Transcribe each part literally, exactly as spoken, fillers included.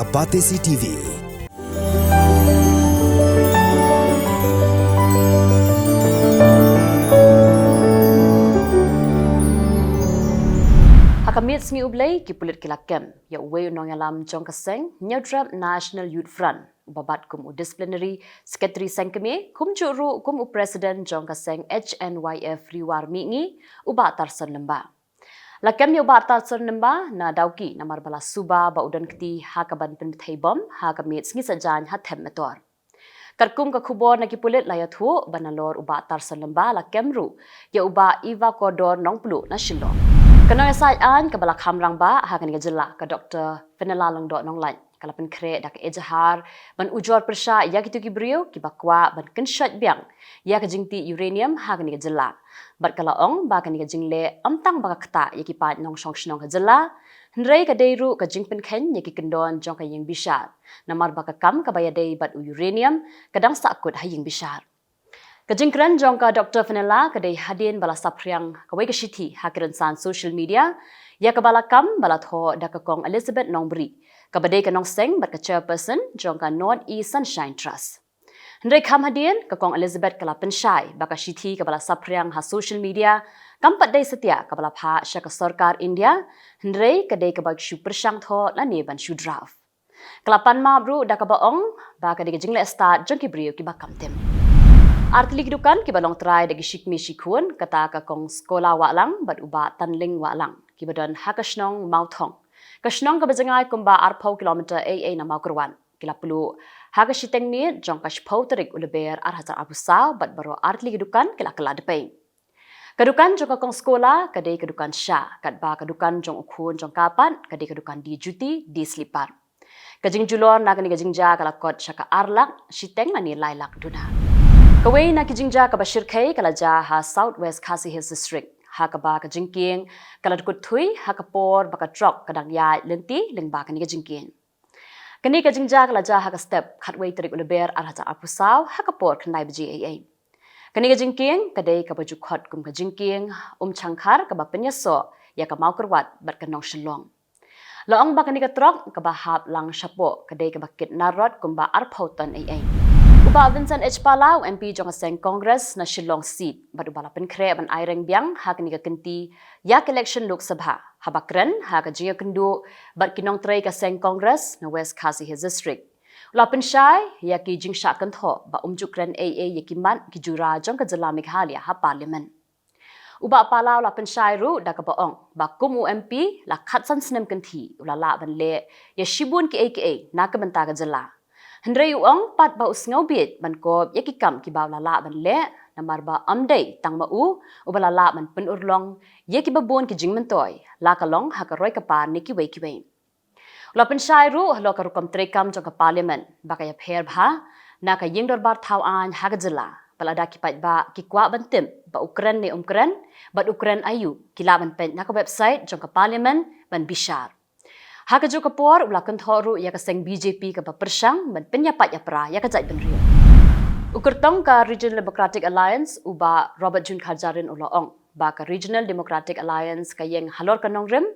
A Batesi T V. Ha ka miet sngi U Blei, ki pulit ki la kem ïa uwei u nongïalam jong ka seng Hynñiewtrep National Youth Front, uba bat kum u disciplinary secretary sengkmie, kumjuh ruh kum u president jong ka seng H N Y F Ri War Mihngi, u Bah Tarson Lyngba. La kem ïa u Bah Tarson Lyngba na Dawki namar ba la suba ba u don kti ha kaban pynbthei bom ha ka miet sngi Saitjaiñ ha Them Metor. Katkum ka khubor na ki pulit la ïathuh ba nalor u Bah Tarson Lyngba la kem ruh ïa u Bah Eva Kordor Nongpluh na Shillong. Ka nongïasaid aiñ kaba la kham rangbah ha kane ka jylla, ka Doktor Fenella Lyngdoh Nonglait, ka la pynkhreh da ka ejahar ban ujor pyrshah ïa kito ki briew kiba kwah ban kynshoit biang ïa ka jingtih uranium ha kane ka jylla. Bad ka la ong ba kane ka jingleh ym tang ba ka ktah ïa ki paid nongshong shnong ka jylla, hynrei ka dei ruh ka jingpynkheiñ ïa ki kyndon jong ka ïing bishar, namar ba ka kam kaba ïadei bad u uranium ka dang sahkut ha ïing bishar. Ka jingkren jong ka Doktor Fenella ka dei hadien ba la saphriang kawei ka shithi ha ki rynsan social media ïa kaba la kam ba la thoh da ka Kong Elizabeth Nongbri, kaba dei ka nongseng bad ka chairperson jong ka North East Sunshine Trust. Hynrei kham hadien, ka Kong Elizabeth ka la pynshai ba ka shithi kaba la saphriang ha social media kam pat dei satia kaba la phah sha ka sorkar India, hynrei ka dei kaba shu pyrshang thoh lane ban shu draft. Ka la pan map ruh da kaba ong ba ka dei ka jingleh stad jong ki briew kiba kam tim. Artylli ki dukan kiba long trai da ki shikmi shikhun, kata ka Kong Skola Wahlang bad u Bah Tanling Wahlang, kiba don ha ka shnong Mawthong, ka shnong kaba jngai kumba arphew kilometer eiei na Mawkyrwat, ki la pluh ha ka shiteng miet jong ka shiphew tarik u Lber arhajar arphew saw, bad baroh artylli ki dukan ki la kylla dpei. Ka dukan jong ka Kong Skola ka dei ka dukan sha, katba ka dukan jong u khun jong ka pat ka dei ka dukan die juti, die slipar. Ka jingjulor na kane ka jingjia ka la kot sha ka ar lak shiteng lane lai lak duna. Kawei na ki jingjia kaba shyrkhei ka la jia ha South West Khasi Hills District, ha kaba ka jingkieng ka la dkut thui ha ka por ba ka trok ka dang ïaid lynti lyngba kane ka jingkieng. Kane ka jingjia ka la jia ha ka step khatwei tarik u Lber arhajar arphew saw ha ka por khyndai baje eiei. Kane ka jingkieng ka dei kaba ju khot kum ka jingkieng Umchangkhar kaba pynïasoh ïa ka Mawkyrwat bad ka Nongshillong. La ong ba kane ka trok kaba hap lang shapoh ka dei kaba kit narrot kumba arphew ton eiei. U Bah Vincent H Pala, u M P jong ka seng Congress na Shillong seat, bad uba la pynkhreh ban aireng biang ha kane ka kynti ïa ka election Lok Sabha, haba kren ha ka jingïakynduh bad ki nongtrei ka seng Congress na West Khasi Hills District, u la pynshai ïa ki jingshah kynthoh ba um ju kren eiei ïa ki mat ki jura jong ka jylla Meghalaya ha Parliament. U Bah Pala u la pynshai ruh da kaba ong ba kum u M P la khatsan snem kynthih u la lah ban leh ïa shibun kiei kiei na ka bynta ka jylla. Hynrei u ong pat ba u sngewbit ban kop ïa ki kam kiba u la lah ban leh, namar ba ym dei tang ma u uba la lah ban pynurlong ïa kiba bun ki jingmyntoi, la ka long ha ka roi ka par ne kiwei kiwei. U la pynshai ruh halor ka rukom treikam jong ka Parliament ba ka ïapher bha na ka ïing dorbar thaw aiñ ha ka jylla, ba lada ki paidbah ki kwah ban tip ba u kren ne um kren bad u kren aïu, ki lah ban peit na ka website jong ka Parliament ban bishar. Ha kajuh ka por u la kynthoh ruh ïa ka seng B J P kaba pyrshang ban pynïapait ïapra ïa ka jaitbynriew. U kyrtong ka Regional Democratic Alliance, u Bah Robert June Kharjahrin, u la ong ba ka Regional Democratic Alliance ka ïeng halor ka nongrim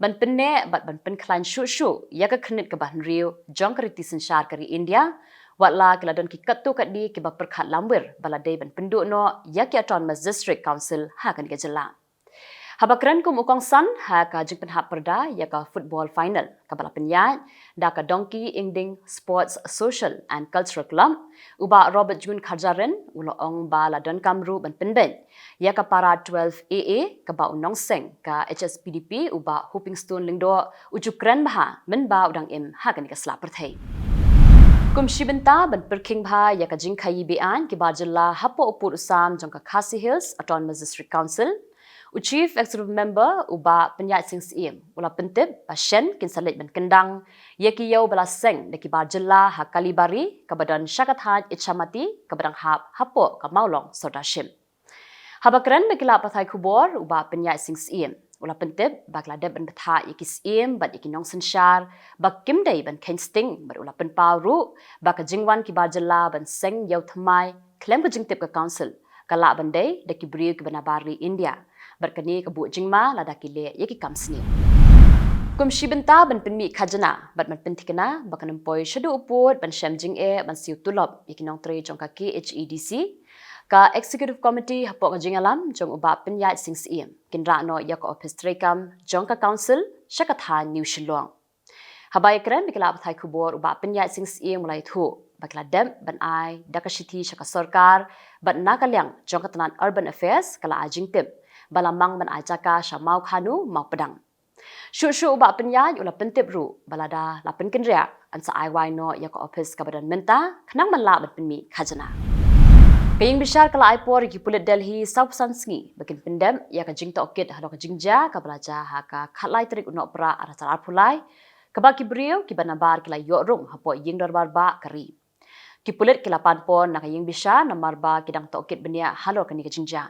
ban pynneh bad ban pynkhlaiñ shuh shuh ïa ka khyrnit kaba hynriew jong ka riti synshar ka ri India, watla ki la don ki katto katne kiba pyrkhat lamwir ba la dei ban pynduh noh ïa ki Autonomous District Council ha kane ka jylla. Haba kren kum u kongsan ha ka jingpynhap pyrda ïa ka football final kaba la pynïaid da ka Dongki Ingding Sports Social and Cultural Club, u Bah Robert June Kharjahrin u la ong ba la donkam ruh ban pynbeit ïa ka para twelve A A kaba u nongseng ka H S P D P, u Bah Hopingstone Lyngdoh, u ju kren bha mynba u dang im ha kane ka sla pyrthei. Kum shi bynta ban pyrkhing bha ïa ka jingkhaii be-aiñ ki bar jylla hapoh u pud u sam jong ka Khasi Hills Autonomous District Council, u Chief Executive Member, u Bah Pynïaid Sing Syiem, u la pyntip ba shen kin sa leit ban kyndang ïa ki ïew ba la seng da ki bar jylla ha Kalibari, kaba don sha ka thaiñ Ichamati, kaba dang hap hapoh ka Mawlong Sordar Ship. Haba kren bad ki lad pathai khubor, u Bah Pynïaid Sing Syiem u la pyntip ba ki la dep ban bthah ïa ki syiem bad ïa ki nongsynshar ba kim dei ban kheiñ sting, bad u la pynpaw ruh ba ka jingwan ki bar jylla ban seng ïew thymmai khlem ka jingtip ka Council ka lah ban dei da ki briew kiba na bar ri India, bad kane ka buh jingma lada ki leh ïa ki kam sniew. Kum shi bynta ban pynmih khajna bad ban pynthikna ba kan ym poi shaduh u pud ban shem jingeh ban siew tulop ïa ki nongtrei jong ka K H A D C, ka Executive Committee hapoh ka jingïalam jong u Bah Pynïaid Sing Syiem kin rah noh ïa ka ophis treikam jong ka Council sha ka thaiñ New Shillong. Haba ïakren bad ki lad pathai khubor, u Bah Pynïaid Sing Syiem u la ïathuh ba ki la dep ban ai da ka shithi sha ka sorkar bad na ka liang jong ka tnat Urban Affairs ka la ai jingtip ba la mang ban ai jaka sha Mawkhanu, Mawpdang. Shuh shuh u Bah Pynïaid u la pyntip ruh ba lada la pynkynriah, yn sa ai wai noh ïa ka ophis kaba don mynta khnang ban lah ban pynmih khajna. Ka ïingbishar ka la ai por ïa ki pulit Delhi sawphew san sngi ba kin pyndep ïa ka jingtohkit halor ka jingjia kaba la jia ha ka khatlai tarik u Nohprah arhajar arphew lai, kaba ki briew kiba nabar ki la ïoh rung hapoh ïing dorbar bah ka ri. Ki pulit ki la pan por na ka ïingbishar namar ba ki dang tohkit bniah halor kane ka jingjia.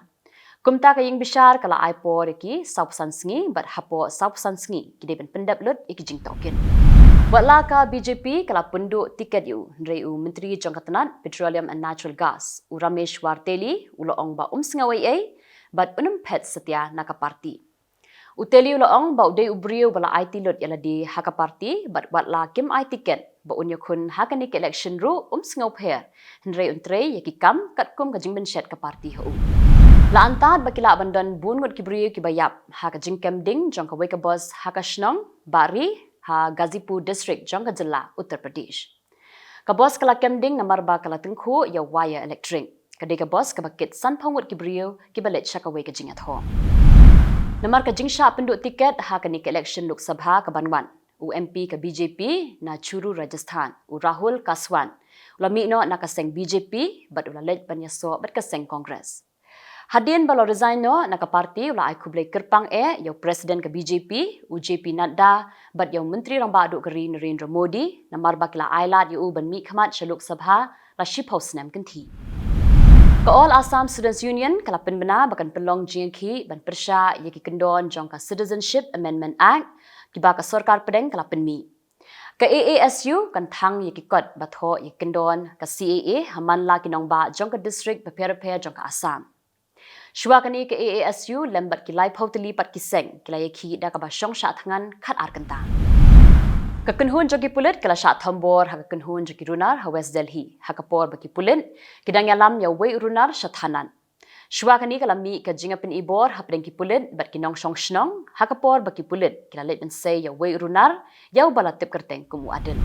Kumta ka ïingbishar ka la ai por ïa ki sawphew san sngi bad hapoh sawphew san sngi ki dei ban pyndep lut ïa ki jingtohkit. Wat la ka B J P ka la pynduh tiket ïa u, hynrei u Myntri jong ka tnat Petroleum and Natural Gas, u Rameshwar Telie, u la ong ba um sngew ei ei bad un ym phet satia na ka party. U Telie u la ong ba u dei u briew ba la aiti lut ïa lade ha ka party bad wat la kim ai tiket ba un ïakhun ha kane ka election ruh um sngew pher, hynrei un trei ïa ki kam katkum ka jingpynshet ka party ha u. La antad ba ki lah ban don bun ngut ki briew kiba ïap ha ka jingkem ding jong kawei ka bos ha ka shnong Bahri ha Ghazipur District jong ka jylla Uttar Pradesh. Ka bos ka la kem ding namar ba ka la tyngkhuh ïa wire elektrik. Ka dei ka bos kaba kit sanphew ngut ki briew kiba leit sha kawei ka jingïathoh. Namar ka jingshah pynduh tiket ha kane ka election Lok Sabha kaban wan, u M P ka B J P na Churu, Rajasthan, u Rahul Kaswan, u la mih noh na ka seng B J P bad u la leit ban ïasoh bad ka seng Congress. Hadien ba la resign noh na ka party, u la ai khublei kyrpang eh ïa u President ka B J P, u J P Nadda, bad ïa u Myntri Rangbah Duh ka ri Narendra Modi namar ba ki la ai lad ïa u ban mih khmat sha Lok Sabha la shiphew snem kynthih. Ka All Assam Students Union ka la pynbna ba kan pynlong jingïakhih ban pyrshah ïa ki kyndon jong ka Citizenship Amendment Act kiba ka sorkar pdeng ka la pynmih. Ka A A S U kan thang ïa ki kot ba thoh ïa ki kyndon ka C A A ha man la ki nongbah jong ka district bapher bapher jong ka Assam. Shuwa kane ka A A S U lem bad ki laiphew tylli pat ki seng ki la ïakhih da kaba shong shah thngan khatar kynta. Ka kynhun jong ki pulit ka la shah thombor ha ka kynhun jong ki runar ha West Delhi ha ka por ba ki pulit ki dang ïalam ïa uwei u runar sha thanat. Shuwa kane ka la mih ka jingïapyni bor hapdeng ki pulit bad ki nongshong shnong ha ka por ba ki pulit ki la leit ban sei ïa uwei u runar ïa uba la tip kyrteng kum u Adil.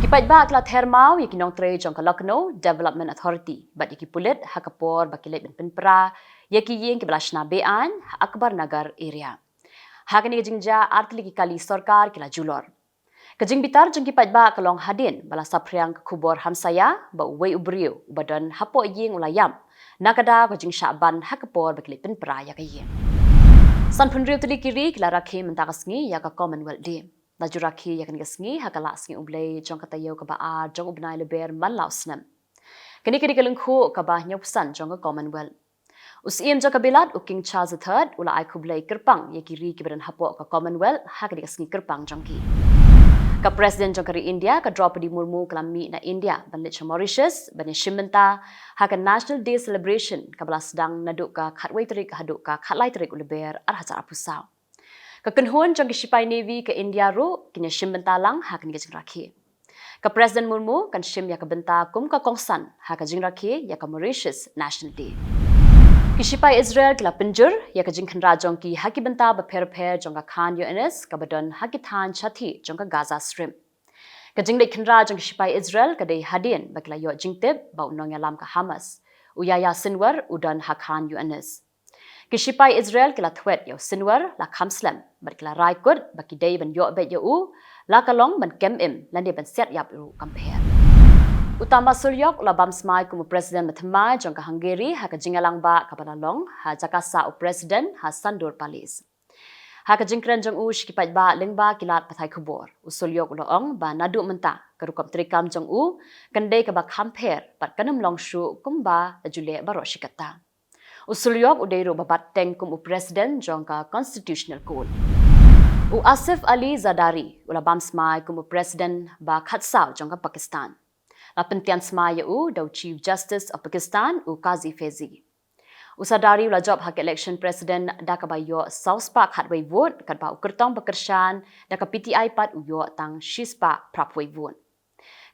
Ki paidbah ki la ther maw ïa ki nongtrei jong ka Lucknow Development Authority bad ïa ki pulit ha ka por ba ki leit ban pynpra ïa ki ïing kiba la shna be-aiñ ha Akbar Nagar area. Ha kane ka jingjia ar tylli ki kali sorkar ki la julor. Ka jingbitar jong ki paidbah ka long hadien ba la saphriang ka khubor hamsaïa ba uwei u briew uba don hapoh ïing u la ïap na ka daw ka jingshah ban ha ka por ba ki leit pynpra ïa ka ïing. Sanphew hynriew tylli ki ri ki la rakhe mynta ka sngi ïa ka Commonwealth Day. La ju rakhe ïa kane ka sngi ha ka Lah Sngi U Blei jong ka taïew kaba ar jong u bnai Lber man la u snem. Kane ka dei ka lyngkhuh kaba hynñiewphew san jong ka Commonwealth. U Syiem jong ka Bilat, u King Charles the Third, u la ai khublei kyrpang ïa ki ri kiba don hapoh ka Commonwealth ha kane ka sngi kyrpang jong ki. Ka President jong ka ri India, ka Droupadi Murmu, ka la mih na India ban leit sha Mauritius ban ïashim bynta ha ka National Day Celebration kaba la sdang naduh ka khatwei tarik haduh ka khatlai tarik u Lber arhajar arphew saw. Ka kynhun jong ki shipai Navy ka India ruh kin ïashim bynta lang ha kane ka jingrakhe. Ka President Murmu kan shim ïa ka bynta kum ka kongsan ha ka jingrakhe ïa ka Mauritius National Day. Ki shipai Israel ki la pynjur ïa ka jingkhynra jong ki ha ki bynta bapher bapher jong ka Khan Younis kaba don ha ki thaiñ shathie jong ka Gaza Strip. Ka jingleit khynra jong ki shipai Israel ka dei hadien ba ki la ïoh jingtip ba u nongïalam ka Hamas, u Yahya Sinwar, u don ha Khan Younis. Ki shipai Israel ki la thwet ïa u Sinwar la kham slem bad ki la rai kut ba ki dei ban ïoh beit ïa u, la ka long ban kem im lane ban siat ïap ruh kam pher. U Tamás Sullyok u la bam smai kum u President bathymmai jong ka Hungary ha ka jingïalang bah kaba la long ha jaka sah u President ha Sándor Palace. Ha ka jingkren jong u sha ki paidbah lyngba ki lad pathai khubor, u Sullyok u la ong ba naduh mynta ka rukom treikam jong u kan dei kaba kham pher bad kan ym long shuh kumba la ju leh baroh shi katta. U Sullyok u dei ruh ba bat teng kum u President jong ka Constitutional Court. U Asif Ali Zardari u la bam smai kum u President ba khatsaw jong ka Pakistan. La pyntian smai ïa u da u Chief Justice of Pakistan, u Kazi Faizi. U Zardari u la jop ha ka election president da kaba ïoh saw spah khatwei vote, katba u kyrtong ba kyrshan da ka P T I pat u ïoh tang shi spah phra phew wei vote.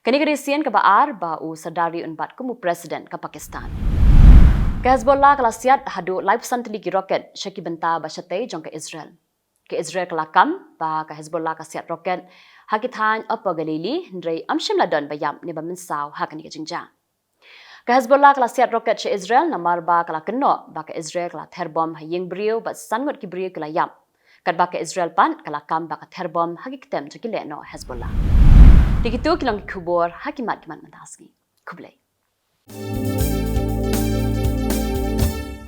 Kane ka dei sien kaba ar ba u Zardari un bat kum u president ka Pakistan. Ka Hezbollah ka la siat haduh laiphew san tylli ki rocket sha ki bynta ba shatei jong ka Israel. Ka Israel ka la kam ba ka Hezbollah ka siat rocket ha ki thaiñ Upper Galilee, hynrei ym shym la don ba ïap ne ba mynsaw ha kane ka jingjia. Ka Hezbollah ka la siat rocket sha Israel namar ba ka la kynnoh ba ka Israel ka la ther bom ha ïing briew bad san ngut ki briew ki la ïap. Katba ka Israel pat ka la kam ba ka ther bom ha ki ktem jong ki lehnoh Hezbollah. Te kito ki long ki khubor ha ki mat ki mat mynta ka sngi. Khublei.